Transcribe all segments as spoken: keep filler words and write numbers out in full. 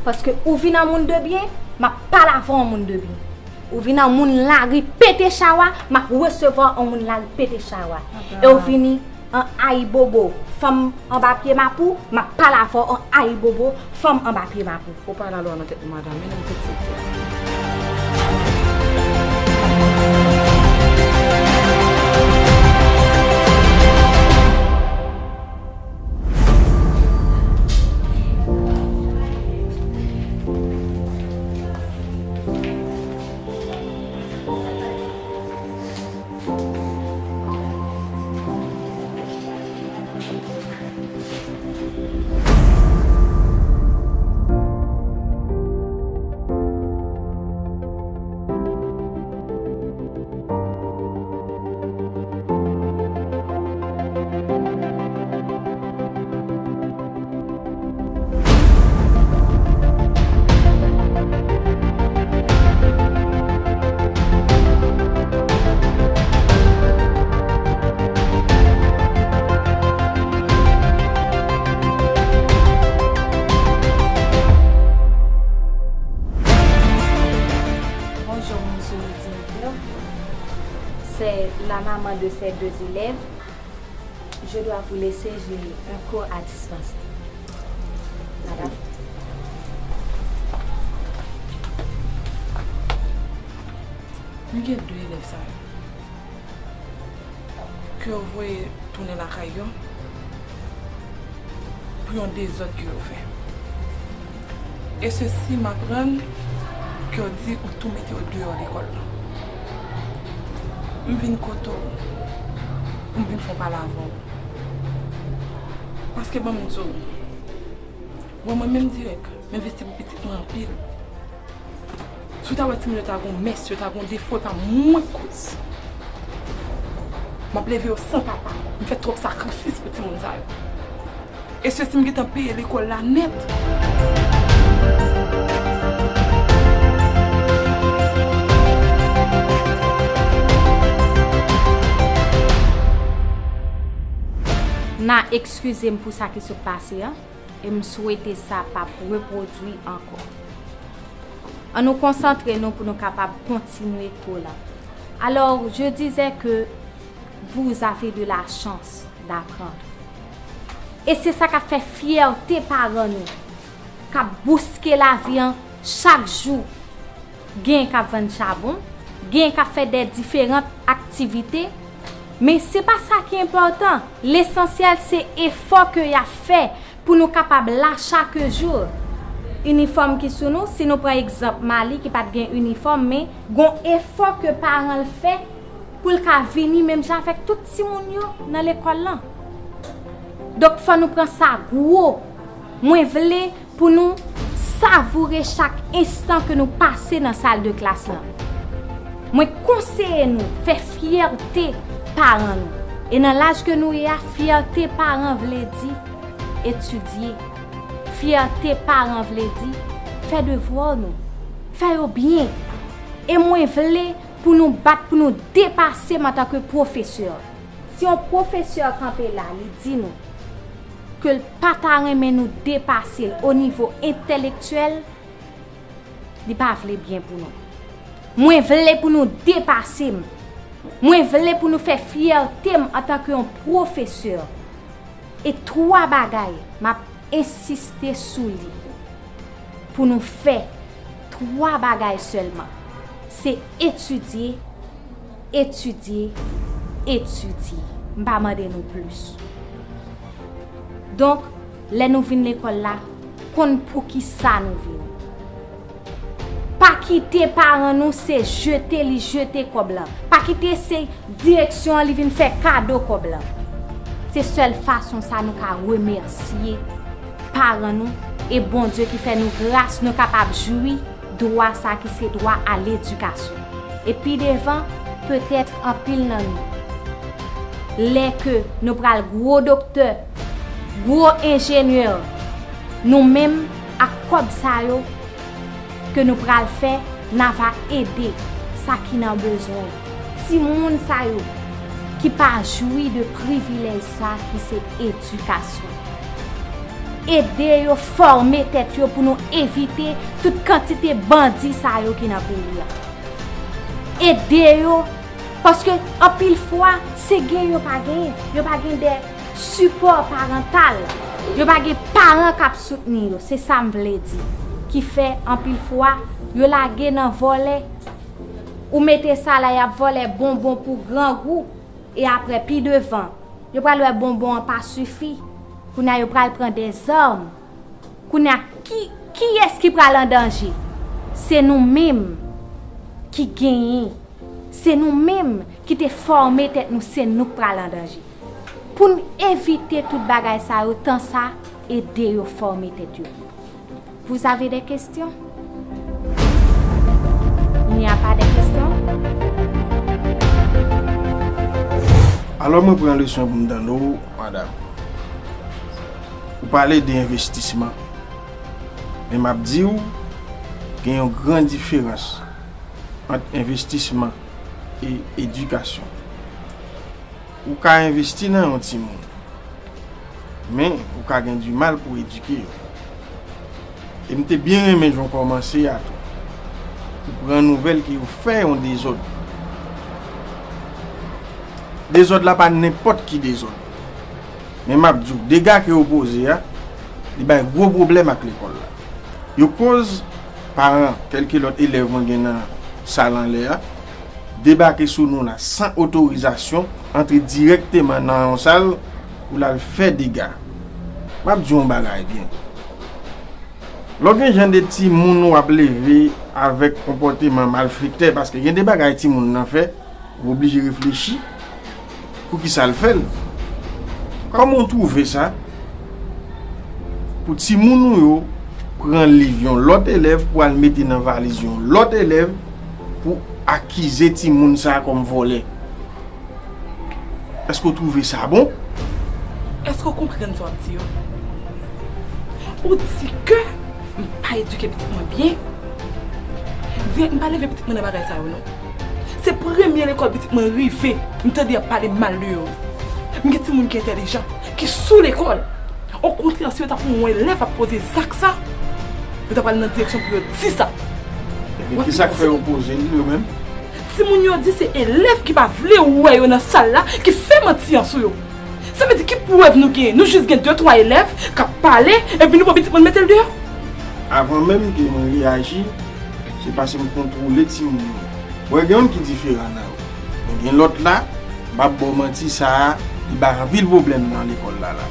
Paske ou vin an moun de byen, m ap pale avè w an moun de byen. Ou vin an moun lari pete chawa, m ap resevwa w an moun lari pete chawa. E w vini an ayibobo, fanm anba pye mapou, m ap pale avè w an ayibobo, fanm anba pye mapou. Ou pale alò nan tèt mwen, madanm, men nan tèt sektè. Bonjour, monsieur le directeur. C'est la maman de ces deux élèves. Je dois vous laisser, j'ai un cours à dispenser. Madame. M gen de elèv sa yo ke yo voye tounen lakay yo pou yon dezòd ke yo fè. E sesi m aprann ke yo di ou tou mete yo deyò lekòl lan. M vin kote w pou m vin fè yon pale avè w. Paske ban m di w, mwen, mwen menm dirèk, m envesti pou pitit mwen anpil. Si w ta wè timoun yo ta gon mès, yo ta gon defo, e pa mwen k koz. M ap leve yo san papa. M fè twòp sakrifis pou timoun sa yo. E sesi m gentan peye lekòl la nèt. N a ekskize m pou sa ki sot pase an. E m swete sa p ap repwodui ankò. Ann nou konsantre nou pou nou kapab kontinye kou la. Alors, je disais que vous avez de la chance d'apprendre. E se sa k ap fè fyète paran nou, k ap bouske lavi an chak jou. Gen k ap vann chabon, gen k ap fè de diferan aktivite, men se pa sa ki enpòtan. Lesansyèl, se efò ke y ap fè pou nou kapab la chak jou. Inifòm ki sou nou, si nou pran egzanp Mali ki pa t gen inifòm, men gon efò ke paran l fè pou l ka vini menm jan avèk tout timoun yo nan lekòl lan. Donk, fò nou pran sa gwo. Mwen vle pou nou savoure chak enstan ke nou pase nan sal de klas lan. Mwen konseye nou fè fyète paran nou. E nan laj ke nou ye a, fyète paran vle di etidye. Fyète paran vle di fè devwa nou, fè yo byen. E mwen vle pou nou bat, pou nou depase m antanke pwofesè. Si yon pwofesè kanpe la, li di nou ke l pa ta renmen nou depase l o nivo entèlektyèl, li pa vle byen pou nou. Mwen vle pou nou depase m. Mwen vle pou nou fè fyète m antanke yon pwofesè. E twa bagay m ap ensiste sou li pou nou fè, twa bagay sèlman. Se etidye, etidye, etidye. M pa mande nou plis. Donk, lè nou vin lekòl la, konn poukisa nou vini. Pa kite paran nou se jete li jete kòb lan. Pa kite se direksyon an li vin fè kado kòb lan. Se sèl fason sa nou ka remèsye paran nou e Bondye ki fè nou gras, nou kapab jwi dwa sa ki se dwa a ledikasyon. E pi devan, petèt anpil nan nou, lè ke nou pral gwo doktè, gwo enjenyè, nou menm ak kòb sa yo ke nou pral fè, n a va ede sa ki nan bezwen. Timoun sa yo ki pa jwi de privilèj sa ki se edikasyon. ede yo fòme tèt yo pou nou evite tout kantite bandi sa yo ki nan peyi a. Ede yo, paske anpil fwa, se gen yo pa genyen. Yo pa gen de sipò parantal. Yo pa gen paran k ap soutni yo. Se sa m vle di. Ki fè anpil fwa, yo lage nan vòlè. Ou mete sa la, y ap vòlè bonbon pou grangou. E apre, pi devan, yo pral wè bonbon an pa sifi. Kounye a, yo pral pran de zam. Kounye a, ki, kiyès ki pral an danje? Se nou menm ki genyen. Se nou menm ki te fòme tèt nou, se nou k pral an danje. Pou n evite tout bagay sa yo, tan sa, ede yo fòme tèt yo. Vous avez des questions? Il n'y a pas de questions? Alò, mwen pran leson pou m tande w, madanm. Ou pale de envestisman. Men m ap di w, gen yon gran diferans ant envestisman e edikasyon. Ou ka envesti nan yon timoun, men ou ka gen dimal pou edike yo. E m te byen renmen jan w kòmanse a tou. Ou pran nouvèl ke yo fè yon dezòd. Dezòd la pa nenpòt ki dezòd. Men m ap di w, dega ke yo poze a, li bay gwo pwoblèm ak lekòl la. Yo koz paran kèlke lòt elèv mwen gen nan sal anlè a, debake sou nou la san otorizasyon, antre dirèkteman nan yon sal pou l al fè dega. M ap di w yon bagay byen. Lè w gen jan de timoun w ap leve avèk konpòteman malfektè, paske gen de bagay timoun nan fè, ou oblije reflechi poukisa l fè l. Kòman w twouve sa pou timoun ou yo pran liv yon lòt elèv pou al mete nan valiz yon lòt elèv pou akize timoun sa a kòm vòlè? Èske w twouve sa bon? Èske w konprann sa w ap di yo? Ou di ke m pa edike pitit mwen byen? Dirèk m pa leve pitit mwen nan bagay sa yo non. Se premye lekòl pitit mwen rive, m tande y ap pale mal de yo. M gen timoun ki entèlijan, ki sou lekòl. Okontrè, si yo ta konn wè yon elèv ap poze zak sa, yo ta pral nan direksyon pou yo di sa. Men kisa k fè yo poze l yo menm? Timoun yo di se elèv ki pa vle wè yo nan sal la ki fè manti an sou yo. Sa vle di ki prèv nou genyen? Nou jis gen de twa elèv k ap pale epi nou pran pitit mwen mete l deyò? Avan menm ke mwen reyaji, se paske m kontwole timoun yo. Mwen gen youn ki diferan nan yo. Men gen lòt la, m p ap ba w manti, sa a, li bay anpil pwoblèm nan lekòl la la.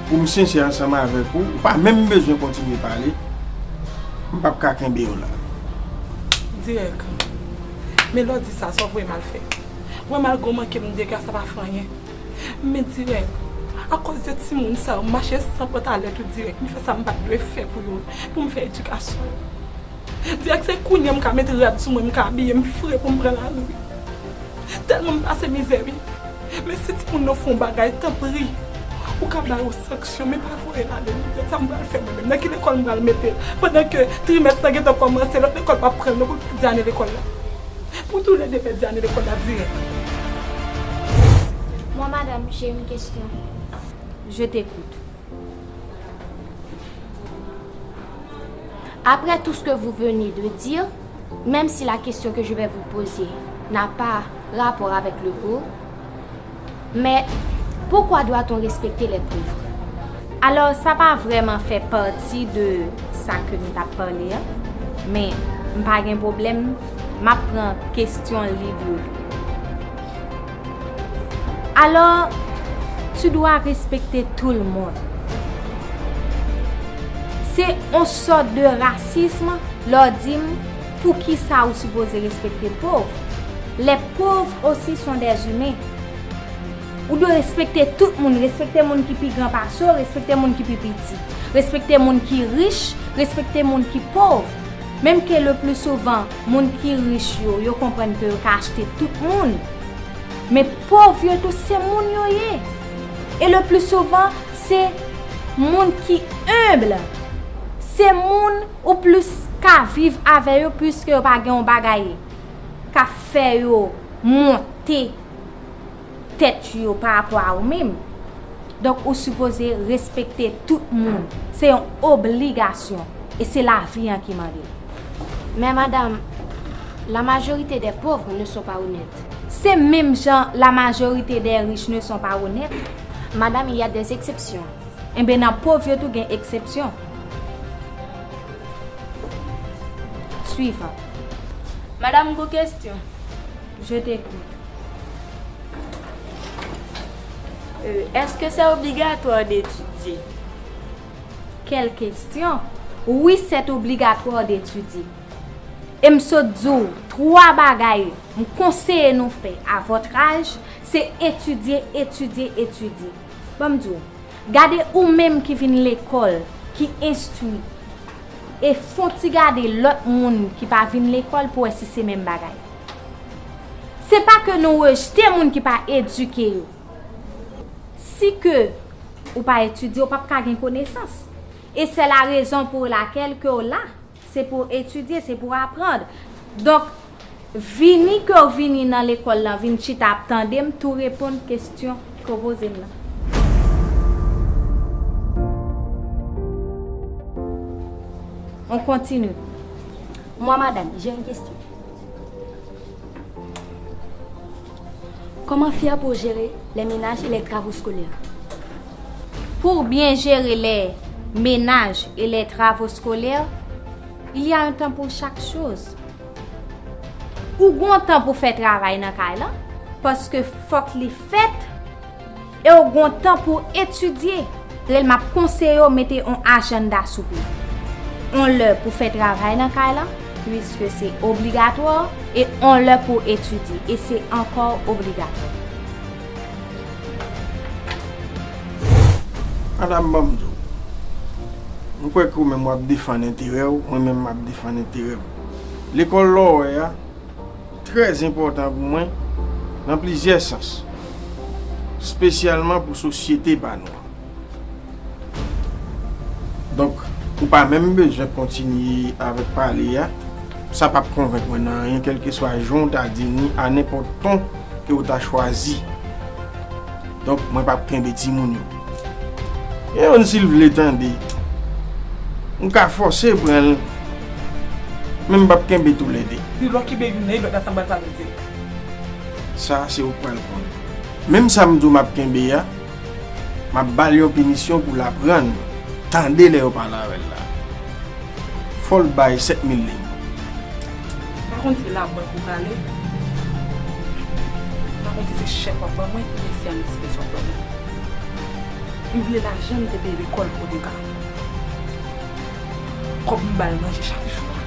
Pou m sensè ansanm avèk ou, ou pa menm bezwen kontinye pale, m p ap ka kenbe w la. Dirèk. Men lè w di sa, sa w voye m al fè? Voye m al gwo manke m dega, sa pa fè anyen. Men dirèk, akoz de timoun sa yo, m mache san pòt alèt ou dirèk, m fè sa m pa t dwe fè pou yo, pou m fè edikasyon yo. Dirèk se kounye a m ka met rad sou mwen, m ka abiye m fre pou m pran lari. Tèlman m pase mizè wi. Men si timoun nan fè yon bagay, tanpri, ou ka ba yo sanksyon, men pa voye l ale non. Sa m pral fè mwen menm? Nan ki lekòl m pral mete l? Pandan ke trimès lan gentan kòmanse, lòt lekòl p ap pran l non pou l pèdi ane lekòl la. Pou toulède pèdi ane lekòl la dirèk. Moi, madame, j'ai une question. Je t'écoute. Après tout ce que vous venez de dire, même si la question que je vais vous poser n'a pas rapport avec le cours, mais pourquoi doit-on respecter les pauvres? Alò, sa pa vrèman fè pati de sa ke nou t ap pale a, men m pa gen pwoblèm, m ap pran kesyon lib yo tou. Alors, tu dois respecter tout le monde. Se yon sòt de rasism lè w di m poukisa ou sipoze respekte pòv. Les pauvres aussi sont des humains. Ou dwe respekte tout moun, respekte moun ki pi gran pase w, respekte moun ki pi piti, respekte moun ki rich, respekte moun ki pòv. Menm ke le pli souvan, moun ki rich yo, yo konprann ke yo ka achte tout moun. Men pòv yo tou, se moun yo ye. E le pli souvan, se moun ki enb. Se moun ou plis ka viv avè yo, piske yo pa gen yon bagay k ap fè yo monte tèt yo pa rapò a ou menm. Donk, ou sipoze respekte tout moun. Se yon obligasyon. E se lavi an ki mande l. Mais madame, la majorité des pauvres ne sont pas honnêtes. Se menm jan la majorité des riches ne sont pas honnêtes. Madame, il y a des exceptions. Enben, nan pòv yo tou gen eksepsyon. Suivant. Madame, gon kesyon. Je t'écoute. Euh, est-ce que c'est obligatoire d'étudier? Quelle question? Oui, c'est obligatoire d'étudier. E m sot di w, twa bagay m konseye nou fè à votre âge, se etidye, etidye, etidye. Ban m di w, gade ou menm ki vin lekòl, ki enstwi, e fon ti gade lòt moun ki pa vin lekòl pou wè si se menm bagay. Se pa ke nou rejte moun ki pa edike yo. Si ke ou pa etidye, ou p ap ka gen konesans. E se la rezon pou lakèl ke w la. Se pou etidye, se pou aprann. Donk, vini ke w vini nan lekòl lan, vin chita ap tande m tou reponn kesyon ke w poze m nan. On continue. Moi, madame, j'ai une question. Comment faire pour gérer les ménages et les travaux scolaires? Pour bien gérer les ménages et les travaux scolaires, il y a un temps pour chaque chose. Ou gon tan pou fè travay nan kay lan, paske fòk li fèt, e w gon tan pou etidye. Rèl m ap konseye w mete yon ajanda sou pye. Yon lè pou fè travay nan kay lan, puiske se obligatwa, e yon lè pou etidye, e se ankò obligatwa. Madanm, ban m di w, m kwè ke ou menm w ap defann enterè w, mwen menm m ap defann enterè m. Lekòl la w wè a, trè enpòtan pou mwen nan plizyè sans, espesyalman pou sosyete pa nou an. Donk, ou pa menm bezwen kontinye avèk pale a, sa p ap konvenk mwen nan anyen, kèlkeswa jan w ta di ni a nenpòt ton ke w ta chwazi. Donk, mwen p ap kenbe timoun yo. Gen youn si l vle tande, m ka fòse pran l, men m p ap kenbe toulède. Di lè w kenbe youn nan, e lòt la sa m pral fè avèk li. Sa, se ou k pral konnen. Menm sa m di w m ap kenbe a, m ap ba l yon pinisyon pou l aprann tande lè yo pale avè l la. Fò l bay sèt mil liv. M pa konn si labank ou prale. M pa konn si se chèk w ap ban mwen oubyen si a n espès w ap ban mwen. M vle lajan m te peye lekòl Odeka. Kòb m ba l manje chak jou a.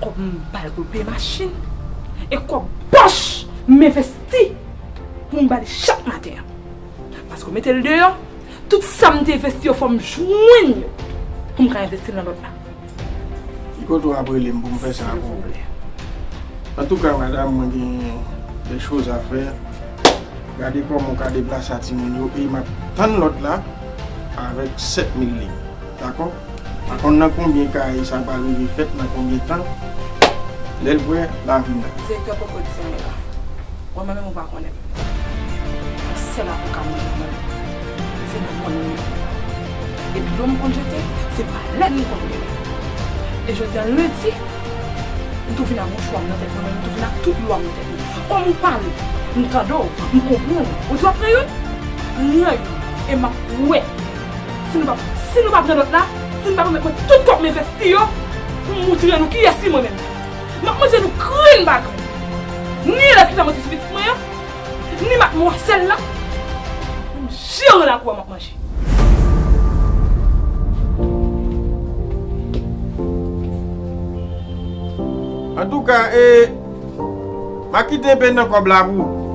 Kòb m ba l pou l peye machin. E kòb pòch m envesti pou m ba li chak maten an. Paske w mete l deyò, tout sa m te envesti yo fò m jwenn yo pou m ka envesti l nan lòt la. Ki kote w ap rele m pou m fè sa pou ou? Antouka, madanm, mwen gen des choses à faire. Gade kòman w ka deplase a timoun yo e m ap tann lòt la avèk sèt mil liv. Dakò? M pa konn nan konbyen kay sa pral rive fèt, nan konbyen tan. Lè l prè, l a vin la. Direktè poko di anyen la. Bon, mwen menm ou pa konnen m. Yon sèl avoka mwen gen nan men m. Se nan mòn li ye. E dlo m konn jete, se balèn m konn rele. E jodi a lendi, m tou vin ak mouchwa m nan tèt mwen, men m tou vin ak tout lwa m nan tèt mwen. Kòm ou pale, m tande w, m konprann ou. Ou di w ap pran youn? Pran youn. E m ap wè. Si nou pa, si nou pa pran lòt la, si nou pa remèt mwen tout kòb m envesti yo, pou m moutre nou kiyès ki mwen menm. M ap manje nou grenn pa grenn. Ni elèv ki fè manti sou pitit mwen an, ni madmwazèl la, menm jere lakou a m ap manje. Antouka, e, m a kite enpe nan kòb la pou ou.